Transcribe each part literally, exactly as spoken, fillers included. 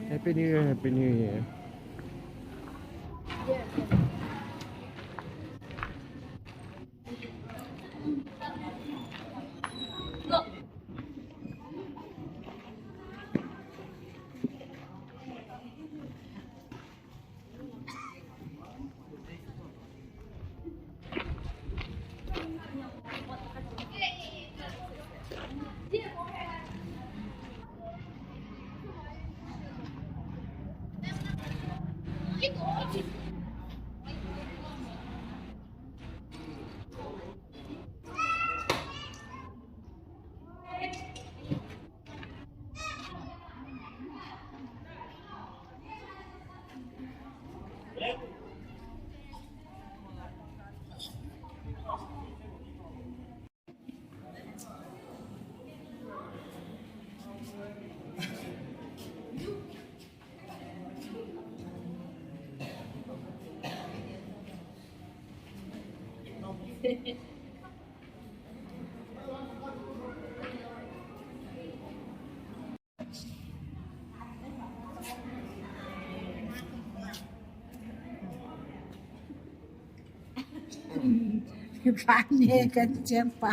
Happy New Year. Happy New Year. Vang ne kan chempa.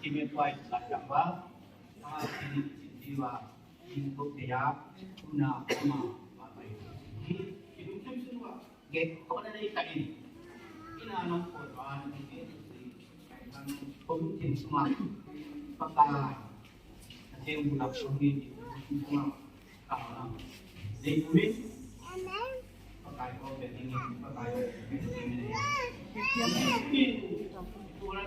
Kimetuai la chapa, a, kini chiti wa, in ko te ya, una ama, wa pai. Ki, ki dum kem sun wa, ge, ko na nei ka in. Ina no ko wa, ni ke, ko dum kem sun wa, pa ka. Atheng bulap sung ni, sung a, ah, dei kumin. Pakai ko, dei kumin, pakai ko, dei kumin. Pakai ko, dei kumin.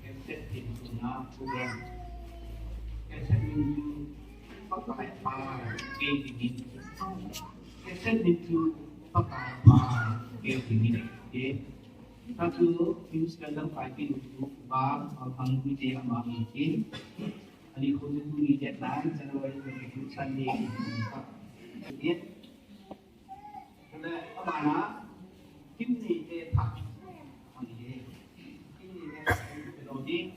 Cassette ding chu na program. Cassette ding chu Pakai pa kei dingin. Cassette ding chu Pakai pa kei dingin. Okay. Tatu musical lamkai pi chu ba, ba phang mi te ama mi ti. Ani khu chu ni deadline January twenty-two Sunday. Okay. Tule, amana, kimni te thak. Kimni te thak. Kimni te thak.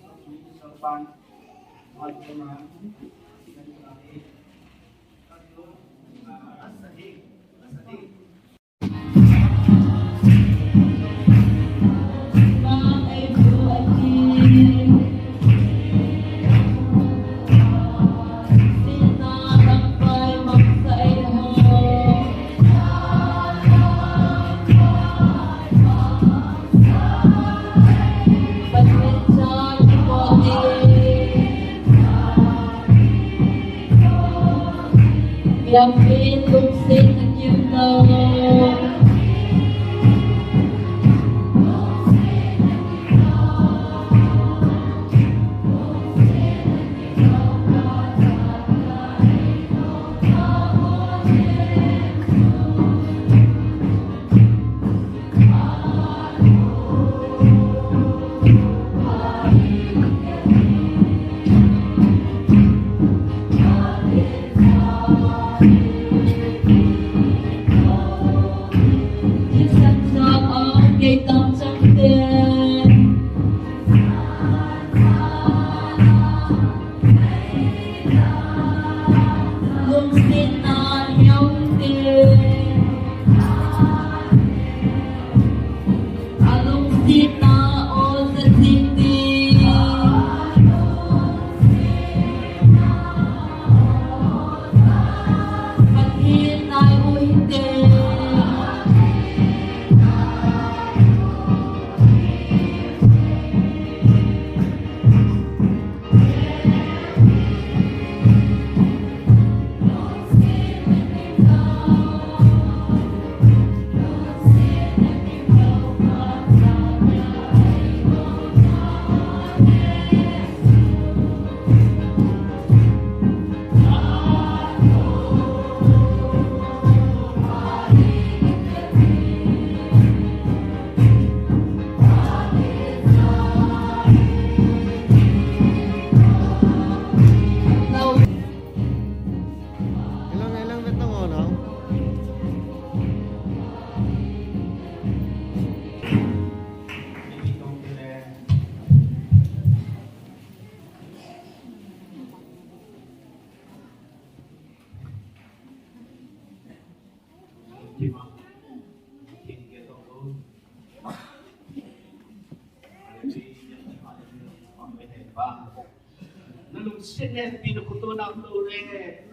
Nalungset le pi na kuto na to le,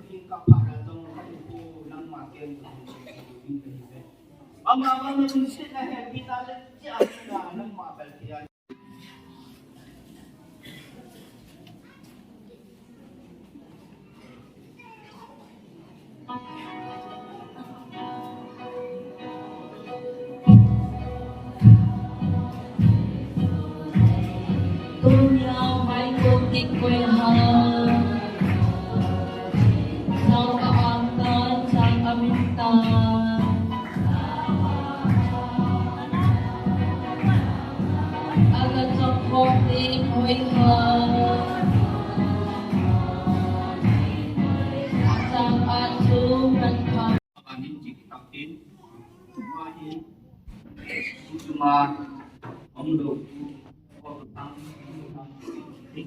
ning ka para to, ko nang ma ken. Ama ama nalungset na he pi na le, ya na nang ma bel ya. Tunia mai ko tik koi ha. Sao ka ang tan, sang ka min tan. Aga chok hok ding hoi ha. Achang achung kan pha. Ahin chik tak tin. Ahin. Chuma. Om do. Om do.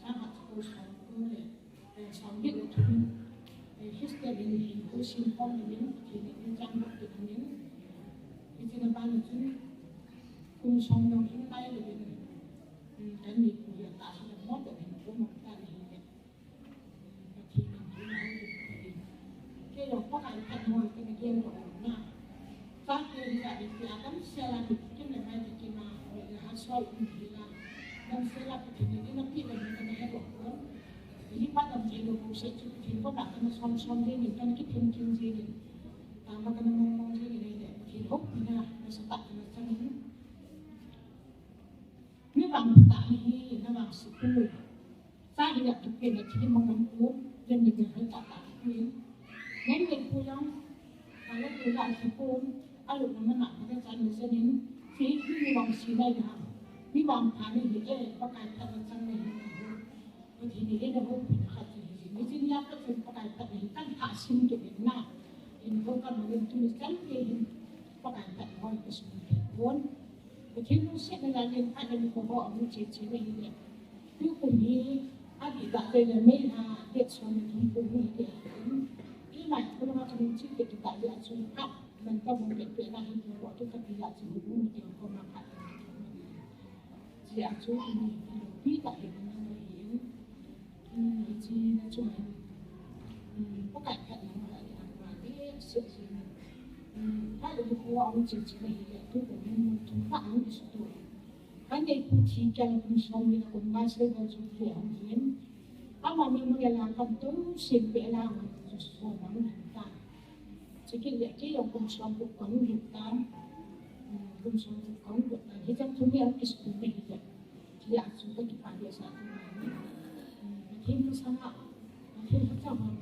Sangkhat chapang somthum le, eh, somget le thum, eh, Christian in hin husin khom in, Pathen in chang bak in, hiche na bana chun kum som jong hin nai le in, um, kan ni pu ya ta su le mo to hin kum ta le hin le. Pathen in hin nai le in. Kei jong Pakai phatna ho kei na gen lou na. Chate hi a, hi a, damsel a, mi kim le mai te kim a, mi le ha sol um hi la. Damsel a Pathen in eina peh le hi kana he lou pon. Hi pa damsel lou bou se chu Pathen koma kana som som jeng in, kana kithem kim jeng in. Tama kana mong mong jeng in le Pathen houpi na, nasatah a kana chang in. Mi vangphatah na hi, na vangse poi. Cha hi a tupen a thi mang ngam pon, len ni jong hai tah tah pon. Len ni pu jong, a le tu la thi pon, a lu na na na ka cha ni se nin, thi hi mi vangse nai na. Mi vangpha na hi e, Pakai phatna chang na hi na hi. Pathen in eina houpi na khat chu hi. Mi chin ya pa chun Pakai phatna hi kan lhahsim kit in na. In ko ka mangin tuni chan gei hin Pakai phatna hoi ka sum kit pon. Pathen lungsetna jal in phatna ni ko ho amu che che na hi le. Tukum hi adih dah le le mei ha, date som le thum kum hi le hi. Keima ko ma ka lungset kit dah le a chu phat man ka bol pet pet na hi ko tu ka ti la chu hu hu ti ko ma phat. Hiche a chu, um, pi ta hi na hi, um, hiche na chu, um, Pakai phatna ho a, a, a, a, se, se, um, phat le ko a, um, che, che, na hi, tu ko min mun thum pha, um, is tu. Kan nei pu thi kya kum som ni na kum nga se na chu hi, um, hin. Ama mi mo ya la kan tu, sim pe la, um, chu so, um, ta. Chikit le kei jong kum som gup kahung lut tan. Hmm, kum som gup kahung lut tan. Hicheng thum ni a kisukha me hi le. Tia chu ka kipah dehsah tu ahi. Hmm, Pathen ka sanga, Pathen ka chang hon.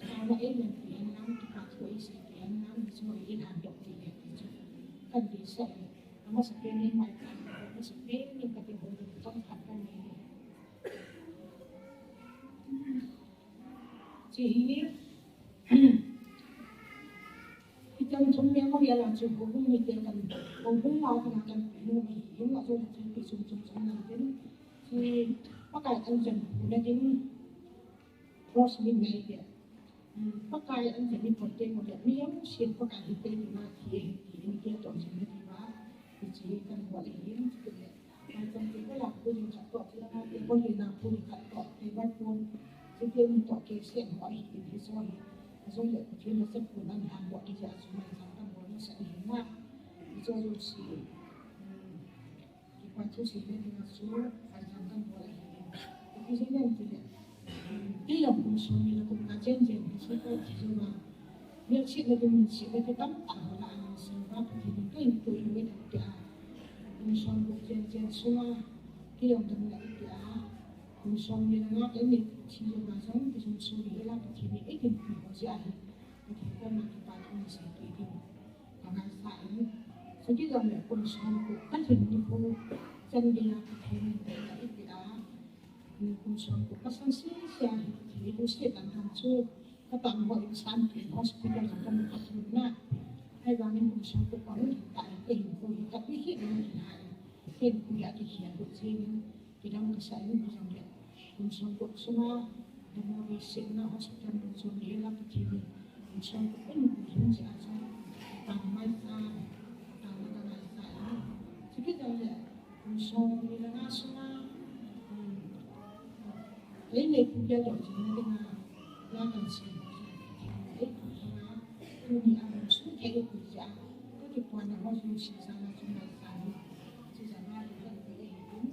Taona eilen pi hen lang, kipathu eisei pi hen lang, hichu eihin handoh ti le ti chu. Kan deisah e. Amasapen in mai kan, amasapen in ka ti hon, tong khat kan nei. Hiche hi, hicheng thum memory a la chu houbung mite kan, houbung lou kan, kan pi nu hi, hin la chu chu pi sum sum sum na tin. Hiche Pakai an jen hu na ding, cross min nei de. Hmm, Pakai an jen ni pon te mo de, mi jong sin Pakai hi te ni na ti, ti ni ke to jen na ti ba. Hiche kan bol hi, hiche le. Maicham table a pu ding khat toh, table a table lina pu ding khat toh, table pu, table ni toh kei sen ho ahi in hiche hi. Ajou le Pathen nasep pu nan han bol ti ja chu maicham kan bol nasah ahi na. Hiche jouse, um, kipa thu sei le ding a chu maicham kan bol ahi in. Ipi jeh inem itile, um, kei jong kum som ni le kum nga jen jen hiche ko ti jou va. Melchihna ding, melchihna ding tamtah ho lah a nang seiuva, Pathen in kei in puilut in tia. Kum som gup jen jen sunga, kei jong damna in tia. Kum som ni le nga kei in thi jouva jong, kei jong suri ila Pathen in eikinpui ho jeh ahi. Kona kipa thu sei kit ding ka ngaisah in. Chuti jongle kum som gup ka lhin nikho chan geiya Pathen in thupeh eipeh a, kum som gup ka sang sese a hi, hi lungset dan dan chu ka tang ho in Sanpin Hospital jong ka mu kha pon na. Ahivangin kum som gup ka hung lhin tah in ka hinkho hi ka pi hih lou hi hai. Hinkho hi akikhel lut jeng in. Kidang kasa in, hijongle kum som gup sunga, damo ve sehna hospital mun chom le la Pathen in kum som gup in kum som jeh a chun tang mai sa, tang na ka ngai sa in. Chuti jongle kum som ni le nga sunga, um, ei neipu gel doh jing na dinga la kan sei. Ei kum sunga, tuni a kum sung thei ei pu jeh a, ka kipuina ho jong sisa na chun ngai sa in. Sisa na jong kan pe ei kum.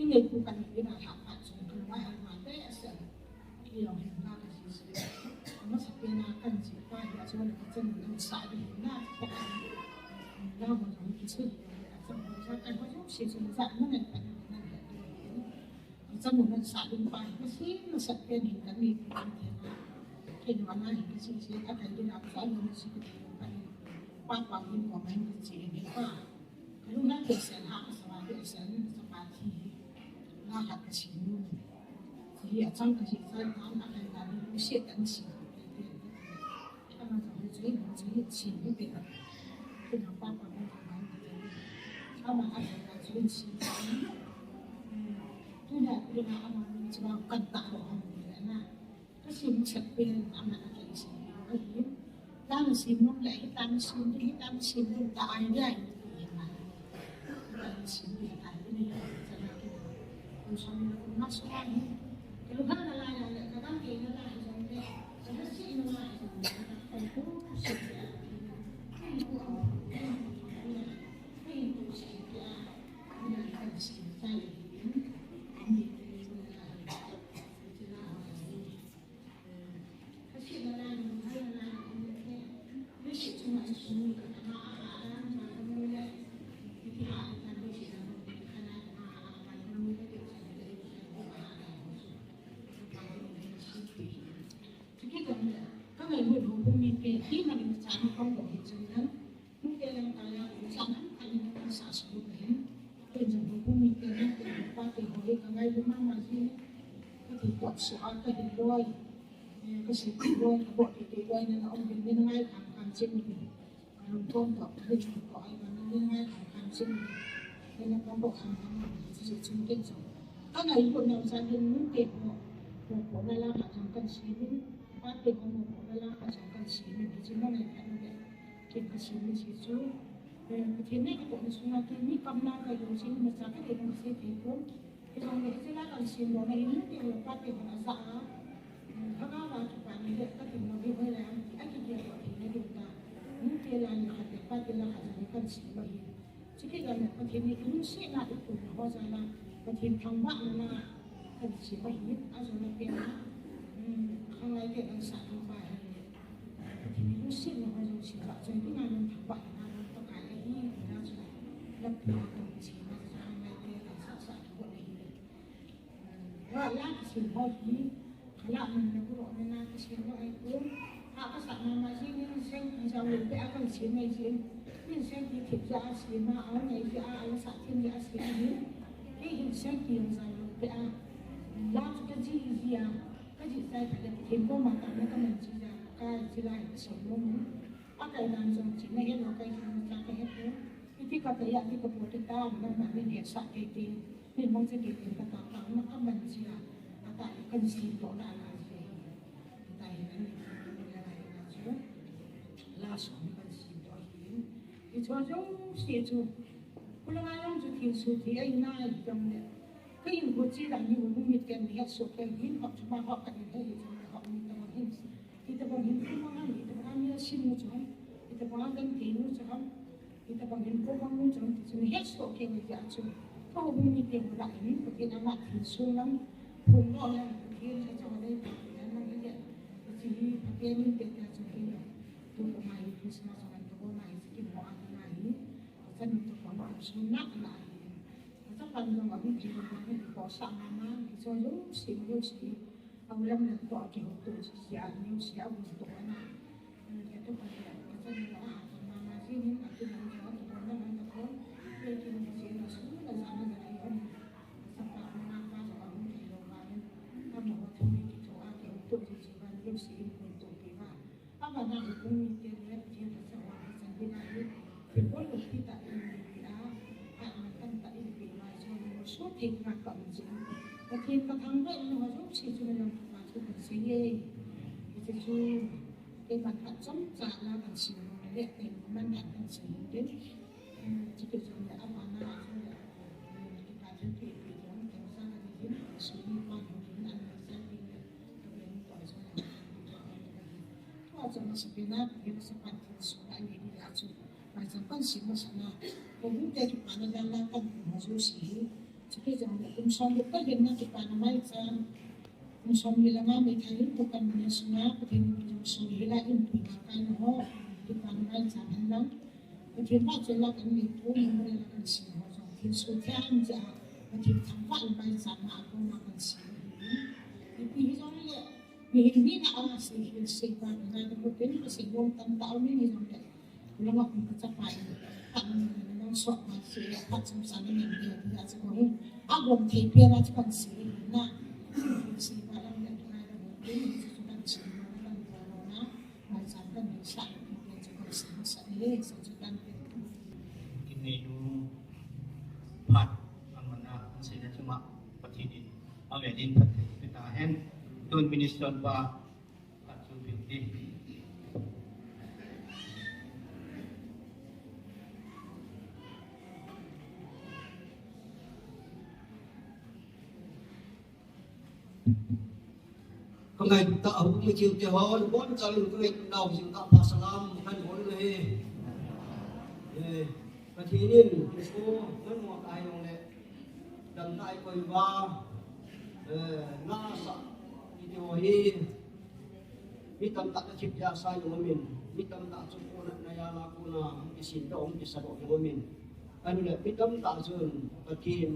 Inei pu kan ina lhah phat chun kalunga hel ma behseh. Kei jong hin la ka jih jeh. Amasa pen a kan jih pa hi a chun ka chanu nan sah ding hin na. La ho jong kisu ding a chang ho jong kan ho jong si chun ja na ngai pa na ngai pa na. Ka chanu nan sah ding pa hi ka si na sah pen hin kan ni kan te na. Kei jong ana hin ka si si ka kai ding a ka sa jong si ka ding pa ni. Pa pa hin ko ma hin ka si hin pa. Kalung na kei sen ha ka sa wa kei sen ka sa pa thi. La khat ka si nu. Hi a chang ka hi chang ta na kai ta ni lu se ta ni si. Ama ta ni chai ni chai si ni pe. Ki na pa pa ni ta ni. Ama a ta ni si. Tu na ku na ama ni chai kan ta lo ha ni na. Ka sim sat pen ama na ka sim pen ahi. Tana sim nom le hi tana sim ding hi tana sim ding ta idea hi ti hi na. Tana sim ding ta hi ni ya tana ki. Kum som le kum na so hi. Ka lu ha na la ya le ka dang ke na la hi jong le. Ka ha si na la hi jong le. Ka ku si ya. Ka ku am. Ka ku si ya. Ka ku si ya. Ka ngailut ho, ho mi te, hi man in cha ni kong bou hi chun nan. Nute lang kah a, kum sang ham khat in ka sa su ka hin. Ken jong ho kum in ka hin, ken jong pa te ho hi ka ngailu mama jin. Ka ti pot su a ka hin loi. Eh, ka su ti loi, ka bot ti ti loi, na na ong bin, na ngai kham kham jin ni. Ka lungthim to, ka lungthim to, ai ka na ngai kham kham jin ni. Ka na ka bot kham kham jin ni, jin ken jong. Ka ngailu na sa jin nute ho. Ho ho na la ka jong kan si ni. Pa te ho ho na la ka jong kan si ni. Jin na ngai ka na. Ken ka sim ni si chu, eh, Pathen nei ka tohna sunga ken mi kamna ka jong sin, imacha ka dei nung ka sei thei pon. Hijongle hiche la kan sim lona in nute ho pa te ho na ja a, eh, lhagao a kipa ni le ka tin lou hi hoilai ham ti a kigel lou theina diu ta. Nute la ni khat le pa te la khat jong kan sim lou hi. Chukit a le Pathen in lungsetna i puna ho jal a, Pathen thangvahna la kan sim ahi, ajona pen a, um, khanglai te kan sah thangvah ahi. Pathen in lungsetna ho jong sim vah chai dinga nang thangvahna nang Pakai ahi, tina chu lampi a kan sim a, khanglai te kan sah sah thangvah ahi. Wa la kisim ho hi, khalah man na guro na na kisim ho ahi tu. Ha ka sah mama jin in seng ki jao lo pe a kan sim mai jin. Min seng ki thip ja a sim a, au ngai ja a, ala sah thim ja a sim jin. Hi hin seng ki jong jao lo pe a. La chu ka ji ji a, ka ji sai ka le Pathen koma tana ka man ji ja, ka ji lai ka sim lo mu. A kai dan jong chi na he lo kai jong cha ka he tu. Iti ka ta ya, iti ka po te ta, na ma ni he sa te te. Min mong che kei ken ka ta ta na ka man jia. Ka ta kan si to na na jia. Ka ta hi na ni ki ni na na na chu. La so ni kan si to hi. I cho jong si chu. Kula nga jong chu thil su thi ai na ai jong le. Ka in ko chi la ni u mi ken ni ha so ken hin hok chu ma hok ka ni he jong le hok ni to hin. Ita bang hin ko ma ni ita bang ni sin mu chu. Ita bang kan ke nu chu. Tabang in ko bang nu chang ti chu ni het so ke ni ja chu. Ka ho bung ni te ho la in ko ke na ma thin sung lam. Phun lo lam ko ke na chang le ta ke na ni le. Ko chi ni pa ke ni te ta chu ke na. Tu ko mai Christmas an to ko mai chi ki mo an na ni. Ko chan to ko ma sung na na ni. Ko cha pan lo ma ni ke ko ni ko sa ma ma ni so yo si yo si. Aulam lam toh a kihoto si a neo si a vun toh ana. Katoh a le, kachanu a, mama jin hin atu lam jong atu bon lam an takon. Pe kin si na su na ja na na ai hon. Sapa na pa jong a hon thei lo ba hin. Amo ho thumi kithoa kihoto si si ban lim si in kun to pi ba. Abana ipum mite le Pathen thangvah in chan ding ahi. Thilbol lungpi tah in mipi a, phat mantam tah in ipi ma chun moso thei nga ka um jing. Pathen ka thangvah in ho jouse chu nang kipa thu kan sei e. Hiche chu keiman phat chomcha la kan sei le keiman phat kan sei in. Chuti chun le abana a chun le kipa thu pi pi jong kan sa ka ding in, suni pa jong in an sa ding le ka ben to sa. Tua chu masa pen a, hi masa pan thil sung a ni ni a chu. Maicham kan sim masa na. Ko hung te kipana dan la kan hung ho jouse hi. Chuti jong le kum som le ka hin na kipana maicham. Kum som le langa meithai hin ko kan ni sung a, Pathen ni jong sung hi la in pu na kai na ho. Kipana maicham hin lang. Pathen ma chu la kan ni pu ni mo le la kan sim ho jong. Thil sung thei an ja. Pathen thangvah in maicham na ko ma kan sim. Ipi hi jong le. Mihem hina a sei, sei pa, ngai ta ko pen ko sei bol tam ta mi ni jong le. Lo ma ko ka chapa i. Tam ni na so ma sei, pa chum sa ni ni ni a se ko ni. A bol thei pe na chu kan sei na. Sei pa lam le ngai ta ko pen ko chu kan sei na kan ko na. Mai sa kan ni sa ni ko chu kan sei sa ni sa chu kan pe. Kin nei lu phat an mana an sei na chu ma Pathen in. Amen. In phat thei ta hen. Tun minister pa phat chu pil ti. Ka ngai ta a hu mi kiu te ho, bon chal in ka ngai nau jing ka pa salam kan bon le. Eh, Pathen in, Kristo, ngan mo tai long le. Damna i koi uva, eh, nasa, i ti ho hi, mi tamtah na thip dia sa jong umin, mi tamtah chu kona na jal a kona hung kisin doh, hung kisa doh jong umin. Ahileh, mi tamtah chun Pathen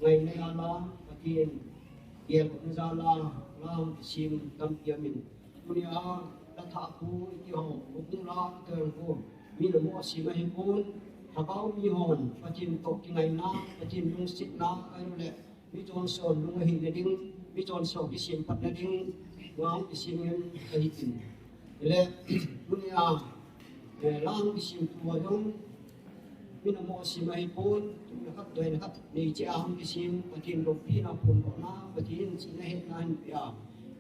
ngaina jal a, Pathen geldohna jal a, la hung kisim tampi umin. Tunia, la thah khu, i ti ho, hung la, i ti ho, mi na mo sim ahi pon, lhagao mi hon, Pathen toh kingaina, Pathen lungsetna, ahileh, mi chonse lung ahina ding, mi chonse kisemphatna ding, vang kisem ngen ahi tin. Ahileh, tunia, eh, la hung kisim tua jong, mi na mo sim ahi pon, tumna khat, doina khat, nei cheh a hung kisim, Pathen loupina phondohna, Pathen chihna hetna hin pia.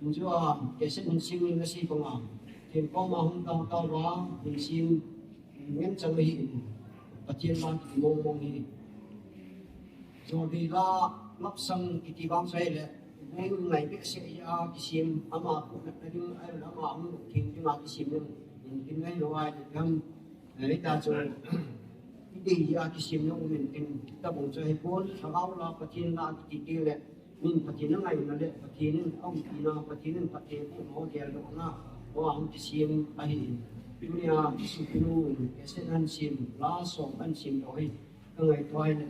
Injua, kesen hin sing na sei banga. Pathen koma hung tao tao va, hin sim, ngen chang ahi in. Pathen vang kiti mong mong hi. Jodi la, lapsang kiti vang sai le, ngai ngai behseh a kisim, ama ko na ding, ai ama hung thing ding a kisim ding, in kin ngai lo ai, gam, Hita chu, i dei a kisim na um in tin, tabang chu ahi pon, lhagao la, Pathen la, kiti ti le, min Pathen a ngaina le, Pathen in a umpi na, Pathen in phatthei pu mo geldoh na, mo a hung kisim ahi. Tunia, Jesu pinu, kesen an sim, la som an sim doh hi, ka ngaito ahi le,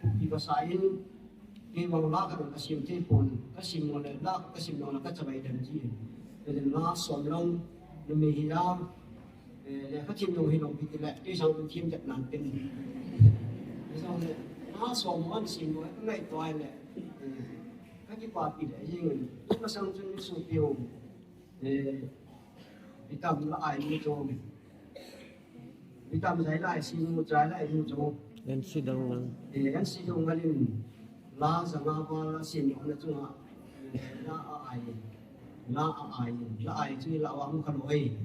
thupi ka sa in, Kei vang la khat ka sim thei pon, ka sim ngon le la ka sim ngon le ka chavai dem ji. Ka dem la som lang, numei hi a, eh, le ka thim nong hi nong pi ti le, kei sang thim jat nan tin. Kei sang le, la som man sim ngon, ka ngaito ahi le, eh, ka kipapi le, jing, ka sang chun mi su pi hong. Eh, itam la ai mu chu. Itam jai lai si mu, jai lai mu chu. Yan si dong ngal. Eh, yan si dong ngal in. La janga val la si mu na chunga. Eh, la a ai. La a ai. La ai chu la wa mu ka lo ai.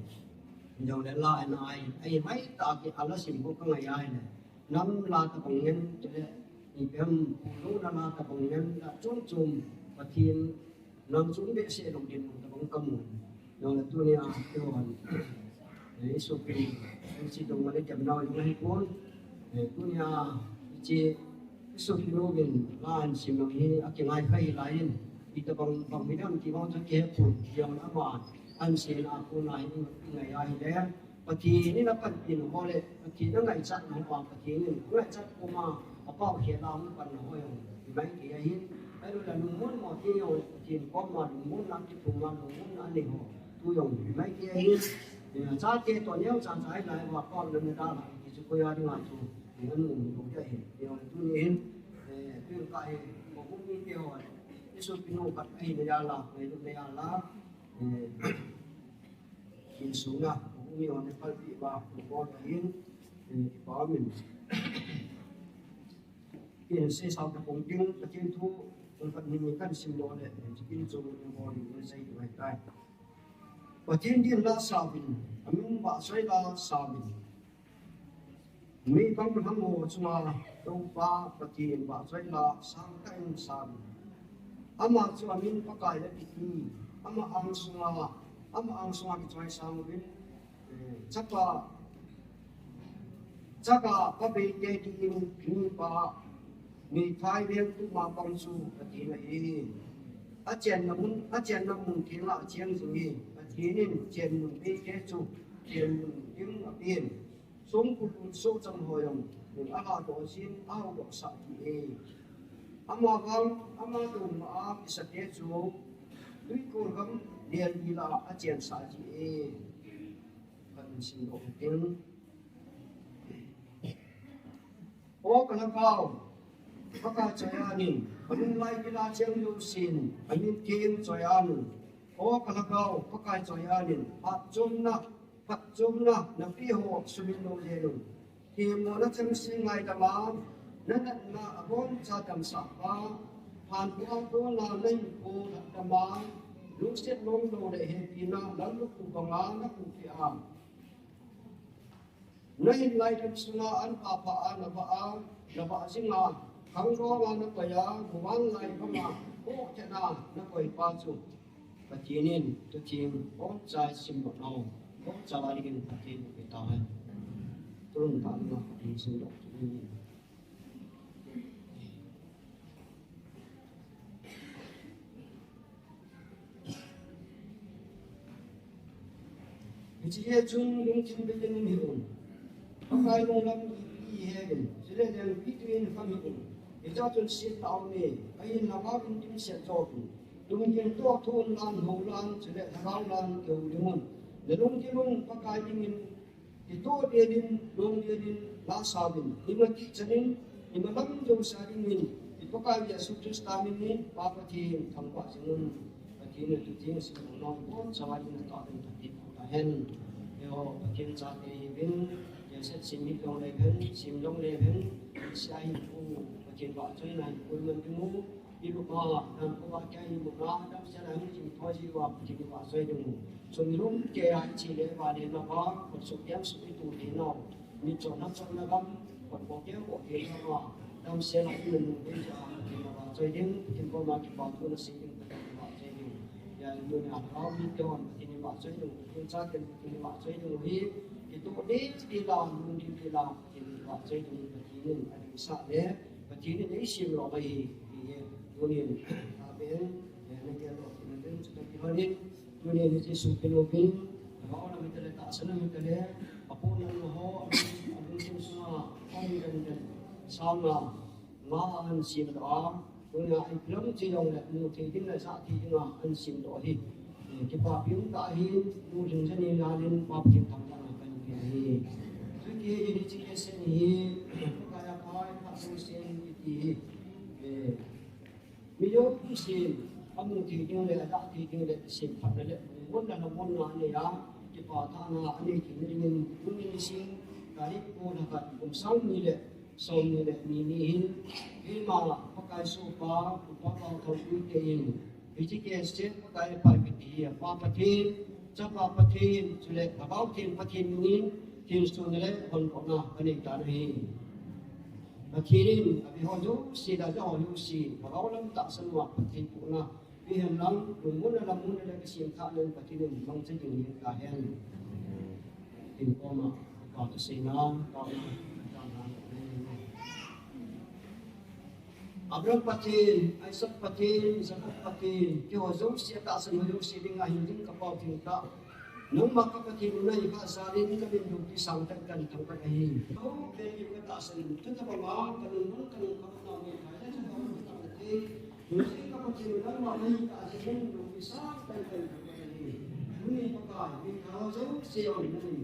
Jong le la ai na ai. Ai mai ta ki ala si mu ka ngai ai na. Nam la tabang ngen, chule, ipi ham, lungna la tabang ngen, la chom chom, Pathen, nam chom behseh lou ding tabang kamu. Nang la tunia, tuan, eh, Jesu Christ, Hiche dong male kemnau jong ahipon. Eh, tunia hiche i sopinu vin la ahin sim jong hi akingai kha hilai in, itobang bang hidem ti vang chu kihepon, jong ama ahin seina a kona hi ingai ahile, Pathen in apanpina ho le Pathen in angaichatna ho, Pathen in angaichat koma apao khel a hung panna ho jong himai kei ahin, ahilou le lungmon mo te jong Pathen koma lungmonna kithum a lungmonna anei ho tu jong himai kei ahin, eh, chate toh neocha cha hilai uva pao le na dalha ti chu koi a dinga chu, eh, anu mu lou ding ahi. Tuni hin, eh, tun ka hi, mo kum mite ho, i sopinu khat ahina jal a, ngailutna jal a, eh, insung a, mo kum mi ho Nepal pi uva, mo kum ahin, eh, kipa min. Kin sei sao ta kong ding, Pathen thu, kong khat ni ni kan simdoh le, eh, chikin chu ni bol ni sei tu hai tai. Pathen din la sauvin, amin vahchoi la sauvin. Mi panglhang ho chunga Toupa Pathen vahchoi la sangtah in sauvin. Ama chu amin Pakai le kiti, ama angsunga, ama angsunga kichoisang uvin. Eh, chapa, chapa pabei te dingin mipa, meithai veng tuma pang chu Pathen ahi. Achenna mun, achenna mun thenga acheng jing hi. Pathen in chenmun beite chu chenmun ding apen. Songkul lut sohchang ho jong mun alahdoh jin, ahaodoh sah ji e. Amavang, ama dongma a kisate chu tuikol gam lel ila achensah ji e. Kan simdoh ding. O ka Lhagao, Pakai choi-an in, ka lunglai gila cheng jousen, ka min theng choi-an in. O ka Lhagao, Pakai choi-an in, phatchomna, phatchomna, na pe ho sumil lou jeng un. Themmo na chengse ngaidam a, na natna aboncha damsah pa, phatchomna na hinkho lhatdam a, lungset lomlou le hepina, lallukhuh banga na khuhpeh a. Na hin ngaidam sunga an phapha a na vah a, na vah jinga, khangdong a na koi a, muvanlai banga, khohthen a na koi pa chu. Pathen in, tutheng, boncha simdoh nau, boncha va dingin Pathen in pe tahen. Tun ta na Pathen simdoh tu ni. Hiche hi chun lungthim beiyin um hih un. Pakai lunglam ipi iheuvin, chule lengpitwi in kham hih un. Hichea chun set taume, ahin lhagao in dimset jo un. Lunggim toh thon lan, hou lan, chule lhagao lan kihou ding un. Na lungthim un Pakai dingin kitoh delin, long delin, la sauvin, ima kichan in, ima lam jouse a dingin, i Pakai Jesu Christa min in, Pa Pathen thangvah jing un, Pathen in tutheng simdoh nau, boncha va dingin atah in Pathen thangvah hen. Eiho, Pathen chate ihiuvin, Jesu sim hih jongle hen, sim jongle hen, sia hi pu, Pathen vahchoina hi pu man ding u, I lupna, nan koma kei i lupna, damsel a hung jing thoi ji uva, Pathen i vahchoi ding u. Chun lum kei a i che le vale na va, khut suk keng suk i tu thei nau. Mitchotna chotna gam, khut bou keng bou thei nau va. Damsel a i lum ding ja, Pathen i vahchoi ding, Pathen koma kipa thu na sei ding, Pathen i vahchoi ding. Ya i lupna, lhagao mite hon, Pathen i vahchoi ding, Pathen chaten, Pathen i vahchoi ding u hi. Kitoh ding, kila, lung ding, kila, Pathen i vahchoi ding, Pathen in, a ding sah le. Pathen in eisem lou ahi, ti hi, tunin, aben, eh, nagel lou, ti nadin, chutoh kilhonin, tunin, hiche sopinu vin, lhagao lam hitale, tahsa lam hitale, apohnatna ho, alung, alungthim sunga, ahin den den, sanga, nga ahin semdoh a, tunia, ipi lam hijongle, mu thei ding le, jah thei dinga, ahin semdoh ahi. Kipapi um tah ahi, nu lhing jani lalin, Pa Pathen thangvahna kahin pe ahi. Chuti ahin hiche case hi, Pakai a pai, phat jousen iti hi. Eh, mi jousen, amu thei ding le, adah thei ding le, semphatna le, lungmonna, lhamonna anei a, kipathahna anei theina dingin, tuni nisim, tarik ko lha khat, kum sang ni le, Som ni le ni ni hin, keima Pakai sohpa, Upa Paothao Guite in, hiche case chu Pakai pai kiti hi, Pa Pathen, Chapa Pathen, chule Lhagao Theng Pathen min in, thensuhna le hondohna kanei tan ahi. Pathen in, abe ho jouse, aja ho jouse, Lhagao lam tahsan uva phatthei bohna, Ihen lang, lungmonna lamonna le kisem thahna in Pathen in mangcha jing in tahen. Pathen koma, Abraham Pathen, Isaac Pathen, Jacob Pathen, keiho jouse atahsan ho jouse dinga hin ding kapao thengtah. Nangma ka Pathen u nahi kha jal in namin loupi sangtah in kahin thangvah ahi. Loupi ka tahsan in, tutabang a kalungmon kalungkham na mithai le chapang na tah nate. Tuni ka Pathen u nangma nahi kha jal in namin loupi sangtah in kahin thangvah ahi. Tuni Pakai, mithai ho jouse jong namin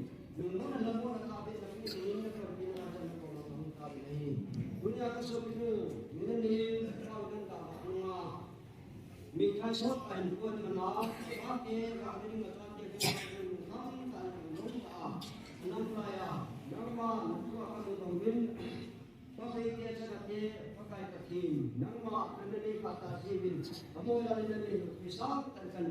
Tunia ka sopinu, mina ni, ka nang da nunga. Mithai sot ahin pon mana, ate ka ni ma ate ka ni ma ta ni ma ta. Nang laiya, nangma, nangma ka ni ma win. Pakai te chana te, Pakai Pathen, nangma, nang ni ka ta si win. Amo ya ni ni, pisa tan kan.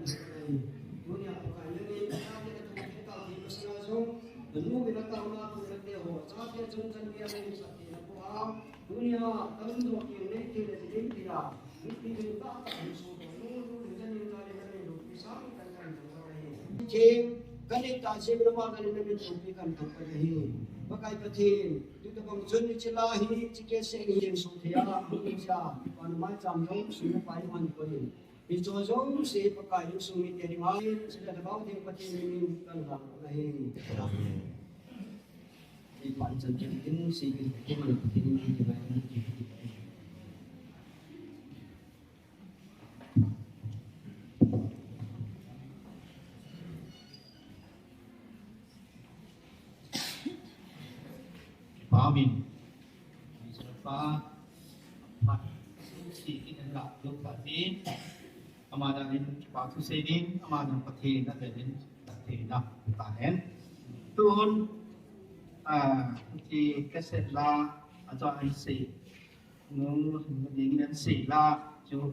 Tunia Pakai ni, ka ni ka ta ni ka sa jong. Nanu bila tama tu nate ho, chate chung chan bia le sa ti na ko a. Tunia, kalung do ki ne ki le ding ki la. Ni ki ding ta ta ni so do, nu nu le jan ni la le na le lu ki sa ni kan kan ta ta hi. Ki, kani ta si bila ma kani na min tu ki kan ta ta hi. Pakai Pathen, tutabang chun ni chila hi, chike se ni yen so thia, ni cha, pan mai cham dong, su na pai man ko ni. Hiche jouse Pakai insung mite dinga, sila Lhagao Theng Pathen min in kan lhang ahi. Ipan chan kin kin, si kin kin, Pathen min in kin kin. Amen. Jehovah, Pathen, si kin la, Jehovah, si. Ama dan in, Pathen, si kin, ama dan Pathen, na dan in, Pathen, na, Pathen. Tun, ah, ki kaset la, ajo an si. Nu, ni nan si la, chu,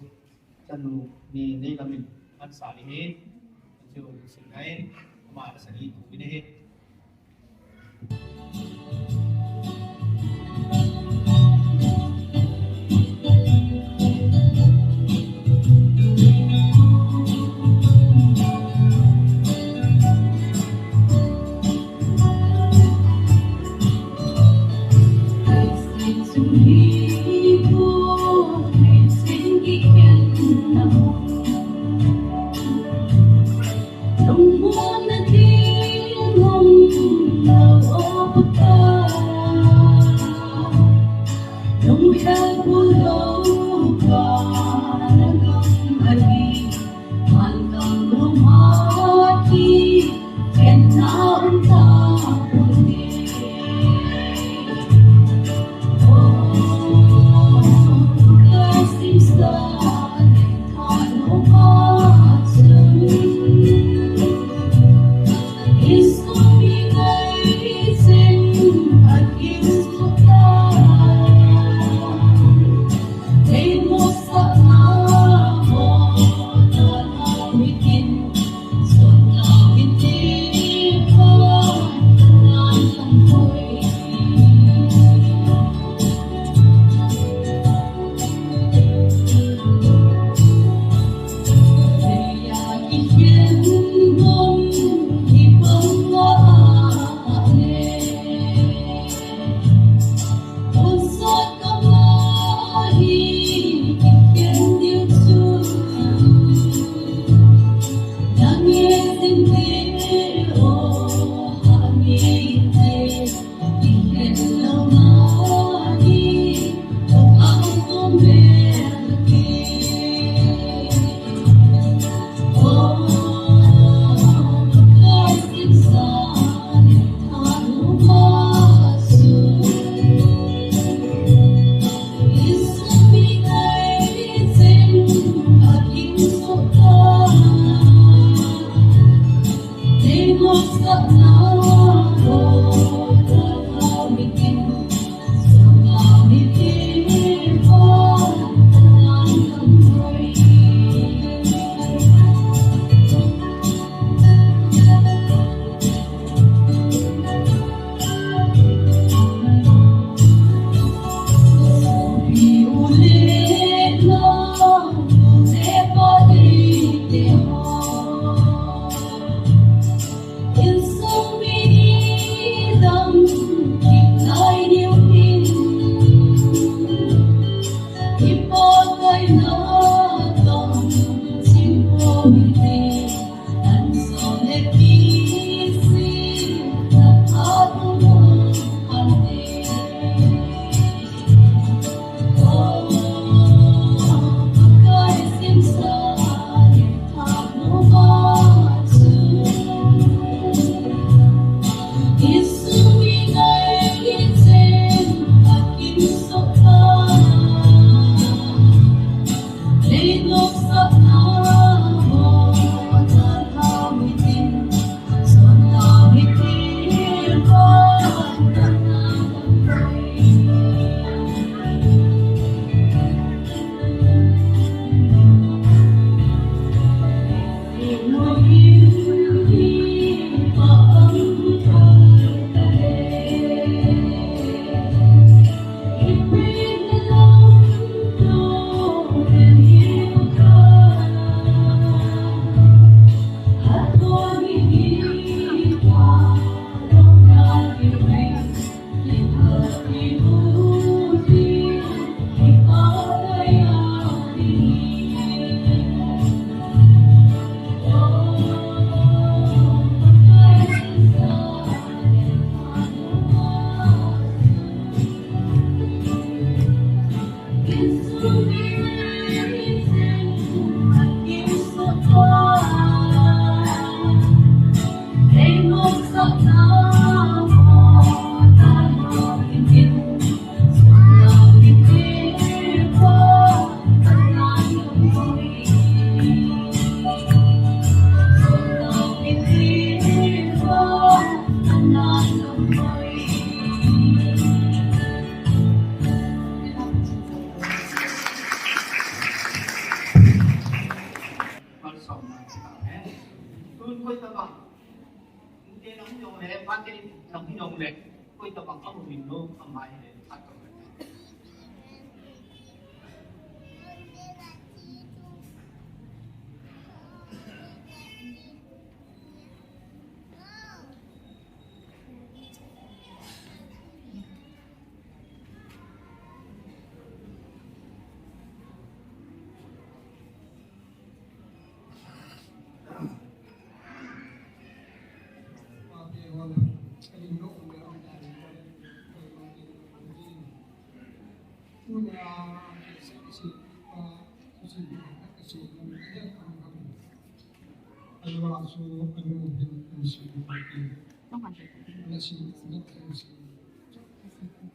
chanu, ni, ni lamin, an sa ni hin, chu, si nai, ama sa ni, tu ni hin. le, koi tabang a um in lo, ama hi le, a tabang.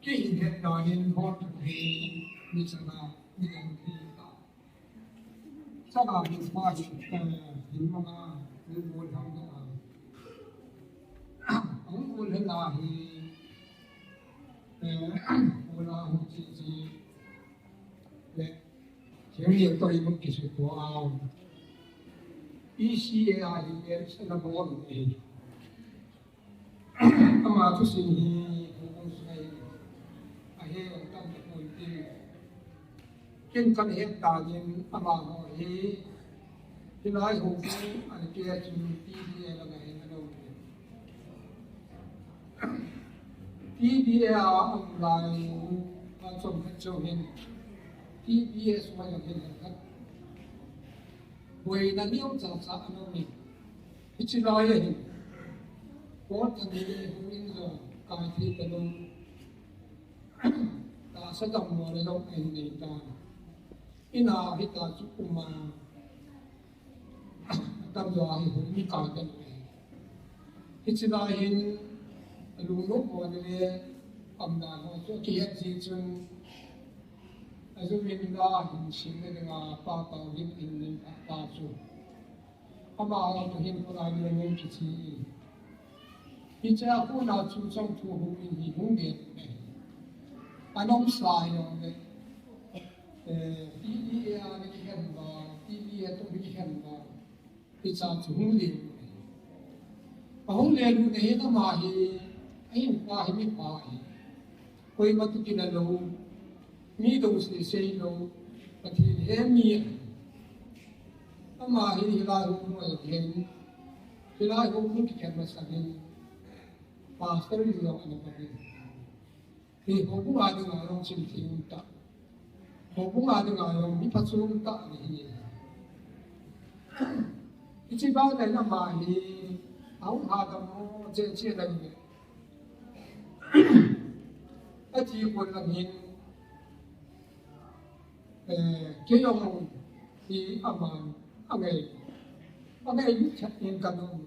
Kei hin het danin hon thei ni chana ni kan ti ta. Chana ni pa hin, eh, hin manga ni bol hang da. Hung bol he la hi, eh, bol a hung chi chi le. Thil ni to i mun ki su ko a. I si e a hi el sa na bol e. Ama thusim hi hung hung sai. A he tam ko tin. Ken kan het danin amaho hi, hilai ho hi, an ke chun T D A langa hin a um. T D A a um lai, a chom khat chom hin, T D S mai a hin khat. Boina neo cha cha a um. Hichi lai a hin. Por thang ni hung in jong, kai thei ta lou. Tahsa dammo le lou ahin nei ta. Ina hita chu uma. Dammo ahi hung mi ka ta lou. Hichi lai hin lungnom mo le amna ho chu kihet ji chun. Azu min la hin sin le nga pa pa hin in nin pa pa chu. Ama a tu hin kona ni ngen kichi. Hiche a kona chu chong thu hung in hi hung de. Anom sa yong le. Eh, T D A a ni kihen ba, T D A a tu ni kihen ba. Hicha chu hung le. A hung le lu ne hin ama hi, a hin pa hi mi pa hi. Koima tu kila lou, mi dong sei sei lou, Pathen he mi. Ama hi hilai hung hung a hin, hilai hung hung kikhen masa hin, pastor in jong ana pa hin. Hi houbung a dinga jong chim thei um ta. Houbung a dinga jong mi phachom ta ni hi. Hichi bang le ama hi, a hung ha dam mo che che le ni. A ti kon lang hin, eh, kei jong hi ama, a ngai, a ngai chat in ka nung.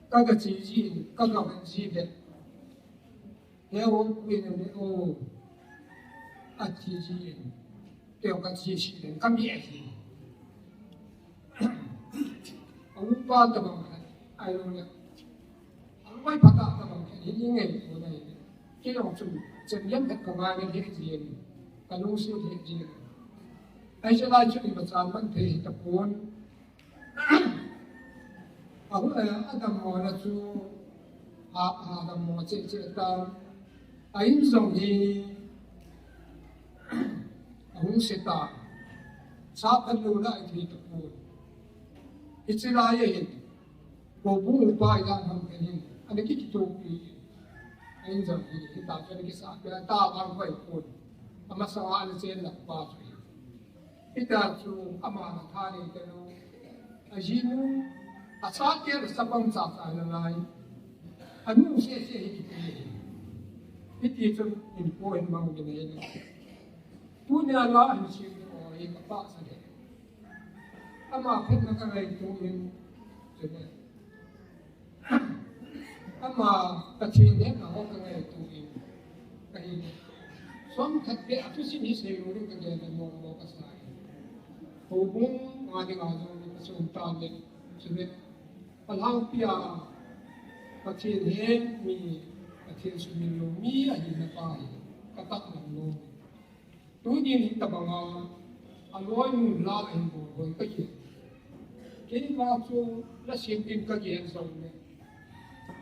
Ka ga chi ji, ka ga ven ji le. He o, ui ne ne o. A ti ji in. Keo ka ti si den, ka mi a ti. A upa tabang khat, ai lo le. A upa pha tabang khat, hi ni ngai ko nai. Keo chu, chen yam khat ka ngai ne he ji in. Ka lungset he ji in. Ai se lai chu ni ma chan man thei ta pon. A hu, eh, a dammo na chu, a, a dammo che che ta. A in jong hi, a hung se ta. Sa phat lou na a thi ta pu. Hichi lai a hin, houbung upa i dan ham khen hin, a na ki ki to pi. A in jong hi, hi ta chu a na ki sa pi, ta bang koi pu. A ma sa a na chen la pa chu hi. Hita chu ama na tha nei ta lou. A jinu, a chate le chapang cha cha na lai. A nu se se hi kiti. Hiti chun in po in mang ki nei le. Tunia la hin sim o hi ka pa sa le. Ama phet na ka ngai tu in. Chu le. Ama Pathen hetna ho ka ngaito in ka hi. Som khat beh a thusim hi seilou ding ka gel le mong mong ka sa in. Houbung a dinga jong ka sum tan le, chule a lhangpi a Pathen het mi, Pathen sumil lou mi ahina pa hi ka taklang lou. Tunin hitabanga, a loi mun la ahin bol hoi ka hi. Kei vang chu la sim in ka gen jong le.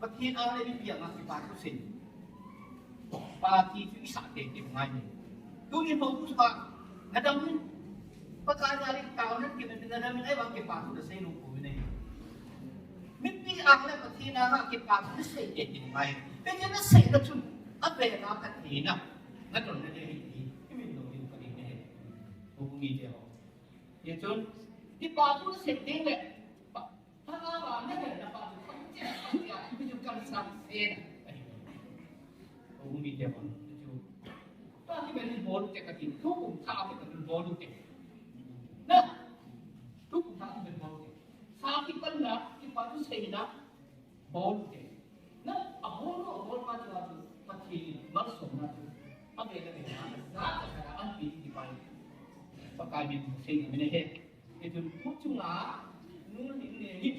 Pathen a le mipi a ngai kipa thu sei. Party chu i sah tei tei ngai ni. Tuni hou chu ka, na dam ni. Pakai na le tao na ki na dam ni ai ba kipa thu na sei lo ko ni. Mipi a le Pathen a ngai kipa thu na sei tei tei ngai. Pe na sei na chu. A be na Pathen a. Na don na le ni. I min lo ni ka ni ne. Ko mi te ho. Ye chun. Kipa thu na sei tei le. Pa, pa, pa, na he na pa chu. Pa chu, pa chu, ya, pa chu kam sa se na. Ko mi te ho. Chu. Tha kibol te ka tin, thukum tha kibol te. Na, thukum tha kibol te. Tha kipanna, kipa thu seina, bol te. Na, abol, abol pa chu, Pathen in malsomna chu. Abe na be na, za ka ka an pi kipa. Pakai min sei na min he. Hichun thuchunga, nu ni ne ni.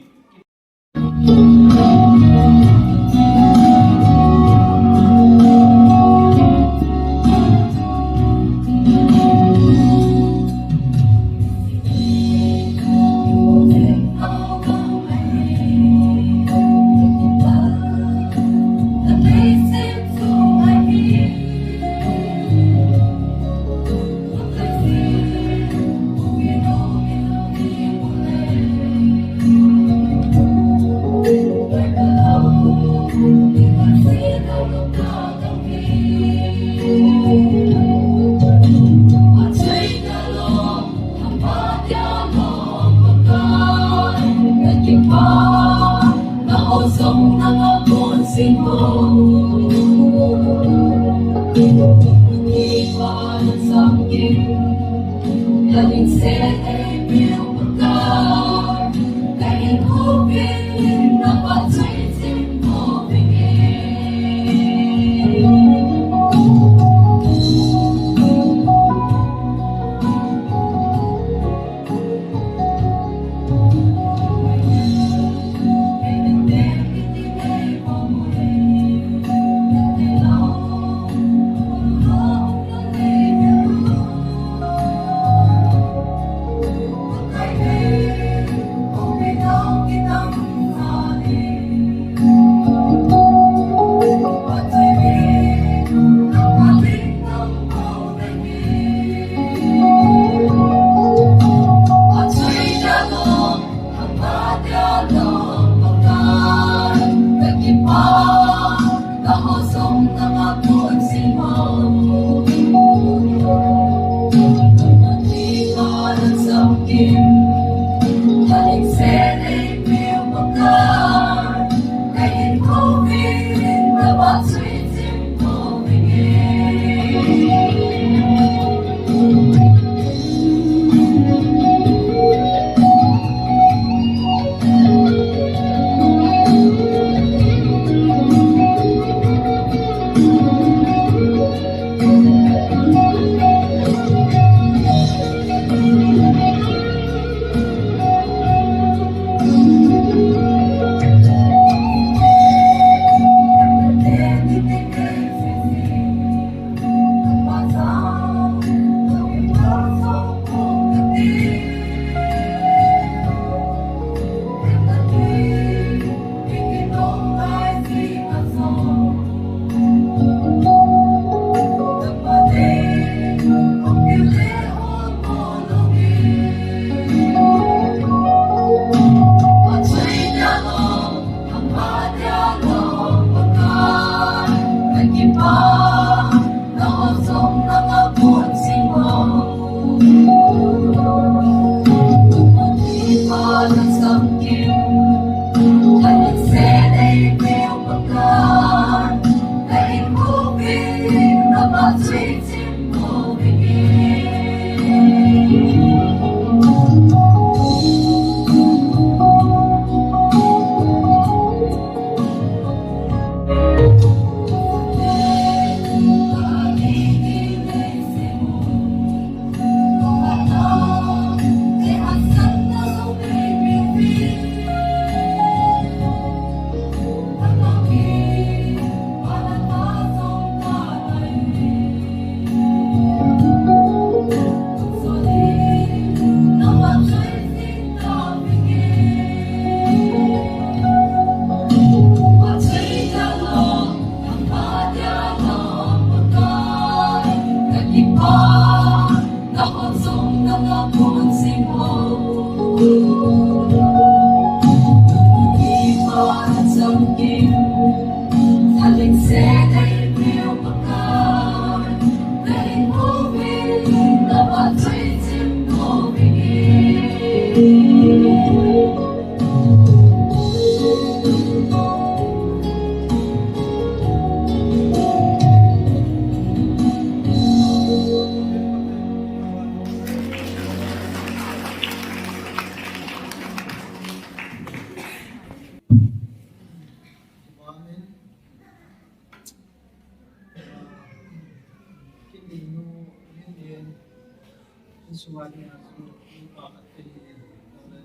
Suwa ni a su ni pa ka te ni le.